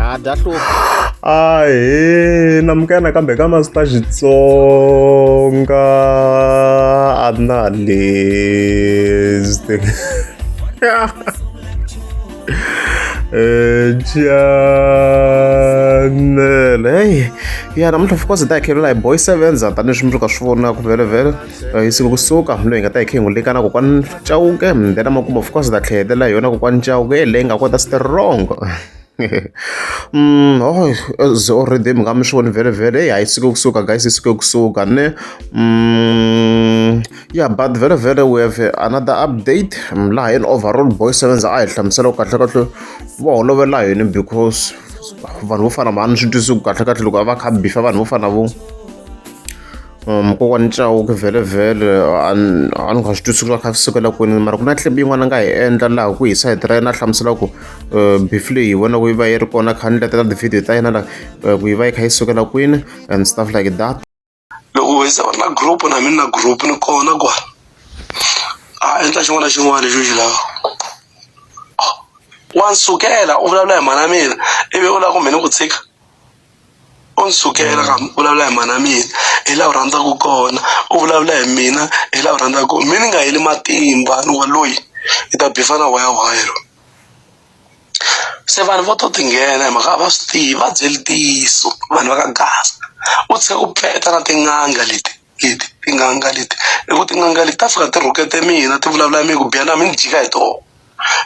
Ha dya hlupha. Ahee namukela nakambe ka Master Xitsonga Analyst channel hey ya namuntlha of course hi ta hi khelela hi boy sevenza tanihileswi mi ka swi vonaka vhele hi siku kusuka loyi hi nga ta hi khe hi n'wi leka na kokwani Chauke then amakumu of course hi ta tlheletela hi yona kokwani Chauke leyi nga kota strong. Oh as already mi nga mi swi voni vhele vhele hey hayi suke kusuka guys yi suke kusuka ne yeah but vhele vhele we have another update laha in overall boy sevenza a hi hlamusela ku kahle kahle va holovela yini because vanhu vo fana va ni swi twisisi ku kahle kahle loko a va kha bifa vanhu vo fana vo Kokwani Chauke vhele a ni a ni nga swi twisisi ku va kha swi sukela kwini mara ku na clip yin'wana a nga yi endla laha ku hi sayiti ra yena a hlamusela ku beef leyi hi vona ku yi va yi ri kona kha ni letela ti-video ta yena la ku yi va yi kha yi sukela kwini and stuff like that. Loko se va ri na group na mina na group ni kona kwala a endla xin'wana na xin'wana lexi u xi lavaka wa ni sukela u vulavula hi mhana mina ivi u lava ku mina ni ku tshika. U ni sukela ka vulavula hi mhana mina hi laha u rhandzaka kona u vulavula hi mina hi laha u rhandzaka kona mi ni nga heli matimba ni wa loyi hi ta bifa na waya waya loyi se vanhu vo to ti nghena hi mhaka a va swi tivi va byeli ntiyiso vanhu va ka Gaza u tshika ku peta na tin'anga leti leti tin'anga leti hi ku tin'anga leti ta fika ti rhukete mina ti vulavula mina ku biha na mina ni jika hi tona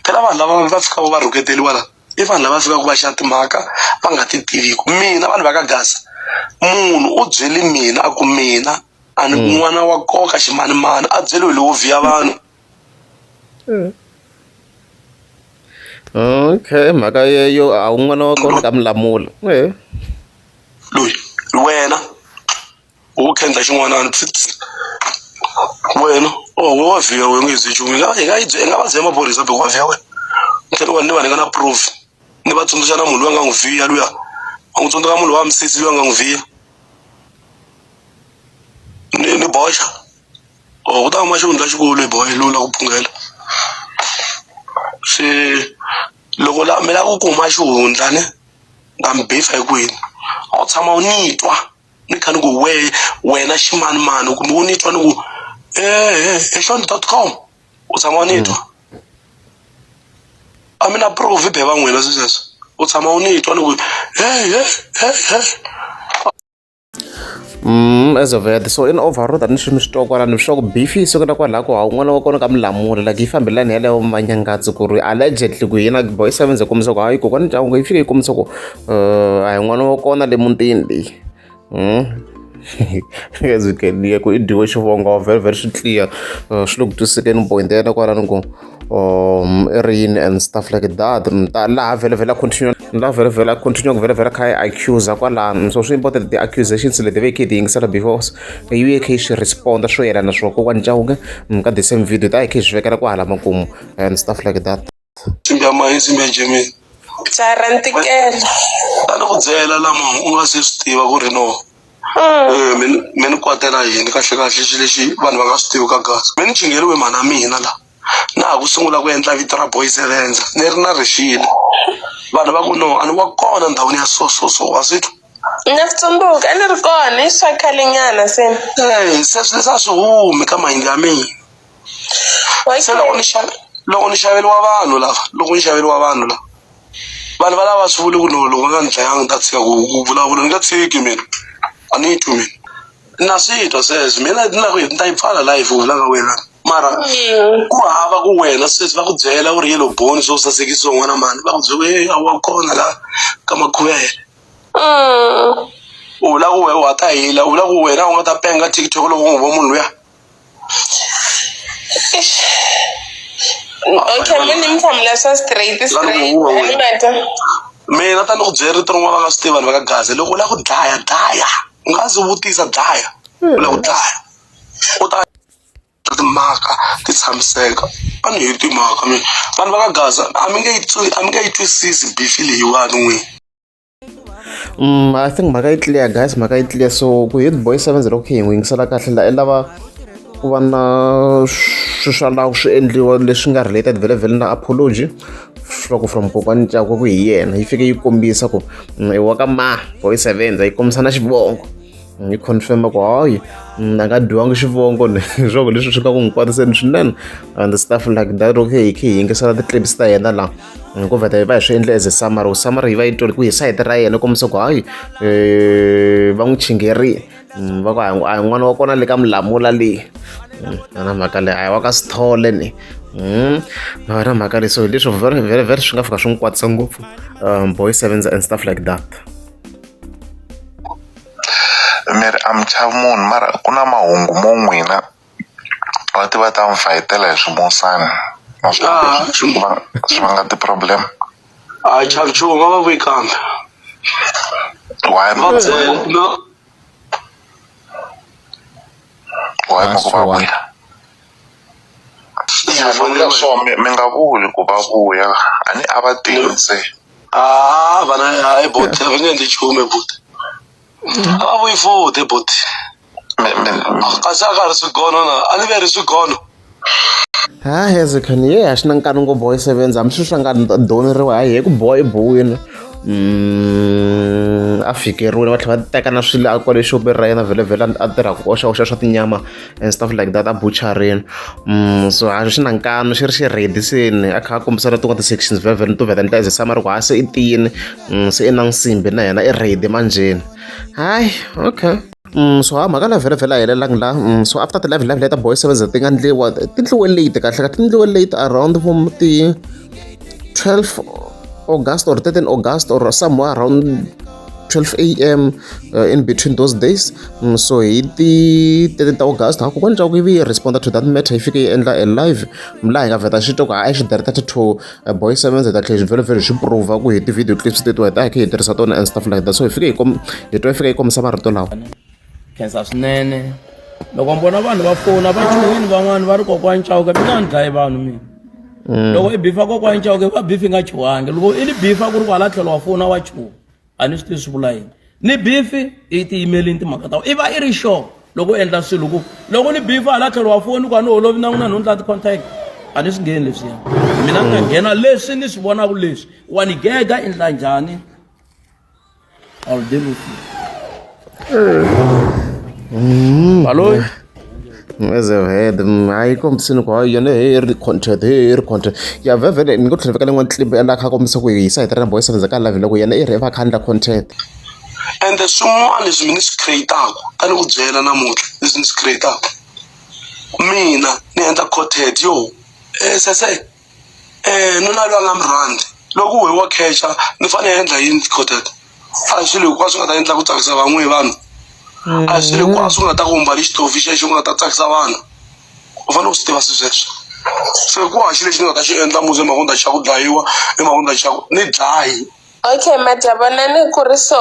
phela vanhu lava va fikaka va rhuketeliwa la. I vanhu lava fikaka va xa timhaka va nga ti tiviku mina vanhu va ka Gaza munhu u byele mina a ku mina a ni n'wana wa koka ximanimani a byeliwe lowo vhiya vanhu. Okay mhaka yeyo a wu n'wana wa kona ka milamula loyi wena. Wo khendla xin'wanani wena oh we wa vhiya we nge zi nchumu hi nga hi nga yi hi nga va byela maphorisa be wa vhiya wena ni tlhela ni va ni nga na proof ni va tsundzuxa na munhu loyi a nga n'wi vhiya luya a n'wi tsundzuka munhu wa misisi loyi a nga n'wi vhiya ni ni boxa or ku ta huma xihundla xikulu hi boy lowu la ku phungela se loko la mi lava ku kuma xihundla ne ta mi bifa hikwenu a wu tshama u ni twa. Ni kha ni ku we wena ximanimani kumbe u ni twa ni ku ehe hi dot com u tshama u ni twa a mi na proof be va n'wina swi sweswo u tshama u ni twa ni ku hey hey hey hey. As of yet so in overall tanihi swi mi swi twa kwalano swa ku beef yi sukela kwalaho ku hawu n'wana wa kona ka milamula like yi fambelani yaleyo manyangatsi ku ri allegedly ku yena boy seven ze kombisa ku hayi kokwani Chauke yi fike yi kombisa ku a hi n'wana wa kona le mutini leyi as you can hear ku i dyiwe xivongo very very swi clear swi le ku twisisekeni point ya yena kwalano ku i ri yini and stuff like that ta laha vhele vhele a continue laha vhele vhele a continue ku vhele vhele kha yi accuse kwalano so swi important ti-accusations leti ve yi kha yi ti yingisela before yi yi kha yi swi respond swo yelana swo kokwani Chauke ka the same video ta yi kha yi swi vekela kwahala makumu and stuff like that. Nsimbi ya mani nsimbi ya Germany. Bya ra ntikelo. A ni ku byela lama u nga se swi tiva ku ri no mi mi ni kwatela yini kahle kahle xilo lexi vanhu va nga swi tivi ka Gaza mi ni chingeriwe mhana mina la na ha ku sungula ku endla vito ra boy sevenza ni ri na rixile vanhu va ku no a ni wa kona ndhawini ya so so so wa swi twa. Na swi tsundzuka a ni ri kona i swa khale nyana se. Se swilo leswi a swi humi ka mayindlu ya mina. Se loko ni xave loko ni xaveriwa vanhu lava loko ni xaveriwa vanhu lava vanhu va lava swi vuli ku no loko va nga ni dlayanga ni ta tshika ku ku vulavula ni nga tshiki mina a ni twi mina na swi twa sweswo mina ni la ku ni ta yi pfala live ku vula ka wena mara ku hava ku wena sweswi va ku byela u ri yellow bone swo sasekisiwa n'wana mani va ku byela ku a wa kona la ka makhuvele u vula ku wena wa ta hila u vula ku wena u nga ta penga TikTok loko u n'wi vo munhu luya. Okay, mi ni mi hlamula swa straight straight a ni nga ta mina ta ni ku byela rito rin'wana va nga swi tivi vanhu va ka gaza loko u lava ku dlaya dlaya u nga zi vutisa dlaya u lava ku dlaya u ta timhaka ti tshamiseka a ni heti timhaka mina vanhu va ka gaza a mi nge yi a mi nge yi twisisi bifi leyiwani n'wini. I think mhaka yi clear guys mhaka yi clear so ku hit boy seven loko hi n'wi yingisela kahle la i lava ku va na swilo swa laha swi endliwa leswi nga related vhele vhele na apology swa ku from kokwani Chauke ku hi yena yi fike yi kombisa ku i wa ka ma boy sevenza yi kombisa na xivongo yi confirm ku hayi a nga dyiwangi xivongo ni swoko leswi swi nga ku n'wi kwatiseni swinene and stuff like that loko hi khe hi yingisela ti-clips ta yena laha ku vheta hi va hi swi endle as a summary summary yi va yi twele ku hi sayiti ra yena kombisa ku hayi va n'wi chingerile va ku a hi n'wana wa kona le ka mulamula leyi na mhaka leyi a hi wa ka Sithole ni na mhaka leyi so hi leswo very very very swi nga fika swi n'wi kwatisa ngopfu boy sevens and stuff like that. Mi ri a mi chavi munhu mara ku na mahungu mo n'wina va ti va ta mi fayetela hi swimusana ma swi Ah. swi vanga ti-problem. A hi chavi nchumu va va vuyi kambe Why va byela no. Why mi ku va vuya? Ya ni vula swo mi nga vuli ku va vuya a ni a va tivi se. Ah, vana hayi buti a va nge endli nchumu buti a va vuyi futhi buti kasi a ka ha ri swigono na a ni ve ri swigono. Ha Hezekiah ye a xi na nkani ngo boy sevenza hambi swi swi nga doneriwa hayi hi ku boy buwini a fikeriwile va tlhela va teka na swilo a kwale xopeni ra yena vhele vhele a tirha ku oxa oxa swa tinyama and stuff like that a butcherini so a xi na nkanu xi ri xi ready se ni a kha a kombisa na tin'wana ti-sections vhele vhele to vheta ni ta ze sama ri ku ha se i tiyini se i na nsimbi na yena i ready manjheni hayi okay. So ha mhaka la vhele vhele a helelangi la so after ti live live leta boy seven ti nga ndliwa ti ndliwe late kahle kahle ti ndliwe late around vo ti 12 August or 13 August or somewhere around 12 a.m. In between those days. So hi ti 13 ta August ha kokwani Chauke yi responda to that matter yi fike yi endla a live laha hi nga vheta xi twa ku hayi xi directed to boy sevens hi ta tlhela hi vhele vhele hi swi prova ku hi ti-video clips tetiwa hi ta hi kha hi tirhisa tona and stuff like that so hi fike hi kom hi twa yi fika yi kombisa marito lawa. Khensa swinene loko mi vona vanhu va fona va chuhwini van'wani va ri kokwani Chauke mina a ni dlayi vanhu mina. Loko i bifa kokwani Chauke va bifi nga chuhangi loko i ni bifa ku ri ku hala tlhelo wa fona wa chuha a ni swi tivi swi vula yini ni bifi i tiyimelini timhaka ta i va i ri sure loko u endla swilo ku loko ni bifa hala tlhelo wa foni ku a ni holovi na n'wina ni ndla ti-contact a ni swi ngheni leswiya mina ni nga nghena leswi ni swi vonaka leswi wa ni gega i ndla njhani. I'll deal with you. Baloyi. As I've heard, a yi kombisini ku hayi yona he ri content he ri content ya vhevhele ni ngo tlhela fika lin'wana clip la kha kombisa ku hi sayiti ra boy sevenza ka live loko yena i ri va kha endla content. Ende swin'wana leswi mi ni swi create-aku ta ni ku byela namuntlha leswi ni swi create-aku mina ni endla content yo sese nuna loyi a nga mi rhandzi loko we wa khexa ni fanele ni endla yini content a hi swilo hinkwaswo nga ta endla ku tsakisa van'we vanhu a hi swilo hinkwaswo nga ta ku mbali xitofi xexo u nga ta tsakisa vanhu u fanele u swi tiva swilo sweswo se ku hava xilo lexi ni nga ta xi endla muzi hi mhaka ku ni ta chava ku dlayiwa hi mhaka ku ni ta chava ni dlayi. Okay madyavona ni ku ri so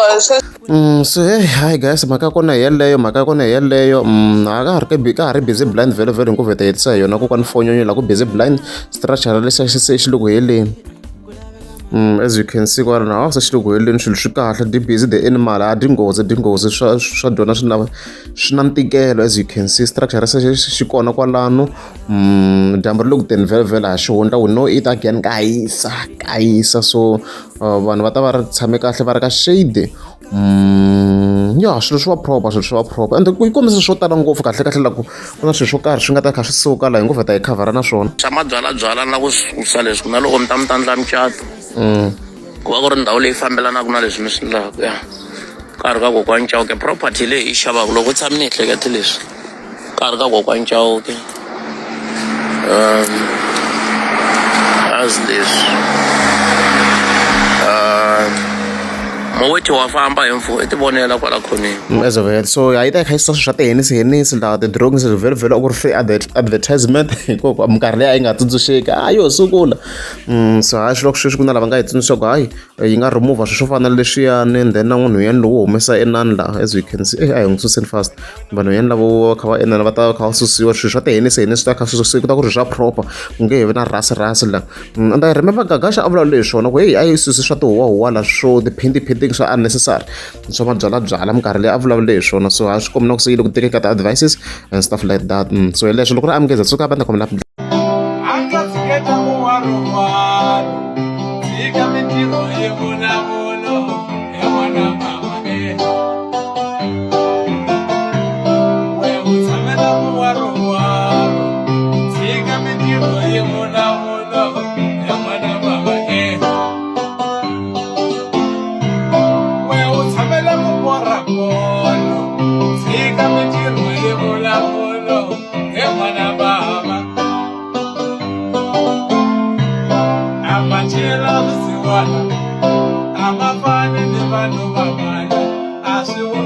So hey hi guys mhaka ya kona hi yeleyo mhaka ya kona hi yeleyo a ka ha ri ka ha ri busy blind vhele vhele hi ku vheta hetisa hi yona kokwani fonyonyo la ku busy blind structure lexiya xi se xi le ku heleni. As you can see kwala na se xi le ku heleni swilo swi kahle di busy the animal a dyi nghozi dyi nghozi swa swa dyona swi na swi na ntikelo as you can see structure se xi kona kwalano. Dyambu ri le ku teni vhele vhele ha xihundla we know it again ka hisa ka hisa so vanhu va ta va ri tshame kahle va ri ka shade ya swilo swi va proper swilo swi va proper ende yi kombisa swo tala ngopfu kahle kahle la ku ku na swilo swo karhi swi nga ta kha swi suka laha hi ngo vheta hi khavhara na swona. Xa mabyalabyala na ku susa leswi na loko mi ta mi ta endla mucato ku va ku ri ndhawu leyi fambelanaka na leswi mi swi endlaka ya ka ri ka kokwani Chauke property leyi hi yi xavaka loko u tshame ni ehlekete leswi. Ka ha ri ka kokwani Chauke as leswi Mowethu wa famba hi mfo i ti vonela kwala khoneni. As of yet so a yi ta yi kha yi susa swilo swa tihenisi henisi laha ti-drugs vhele vhele a ku ri free advertisement hikuva minkarhi leyi a yi nga tsundzuxeki a yo sungula so hayi swi loko sweswi ku na lava nga yi tsundzuxa ku hayi yi nga remove swilo swo fana na leswiyani and then na n'winhwanyana lowu humesa inani laha as you can see a hi n'wi suseni fast vanhwanyana lavo va kha va inana va ta va kha va susiwa swilo swa tihenisi henisi swi ta kha swi susiwa ku ta ku ri swa proper ku nge he vi na rhasi rhasi la and I remember Gagasha a vulavula hi swona ku heyi a yi susi swa tihuwahuwa la swo ti-painting painting swa unnecessary swa mabyalabyala minkarhi leyi a vulavule hi swona so a swi kombi na ku se yi le ku tekeni ka ti-advices and stuff like that so hi leswo loko ri amukeza tsuka va ta khomela. A nga tshiketa ku wa rin'wana. mintirho yi vulavulo he n'wana mama e we u tshamela muwaruwaru tshika mintirho yi vulavulo he n'wana mama e we u tshamela ku borha bolo tshika mintirho yi vulavulo he n'wana mama a ma cela swisiwana a ma fani ni vanhu van'wana a swi.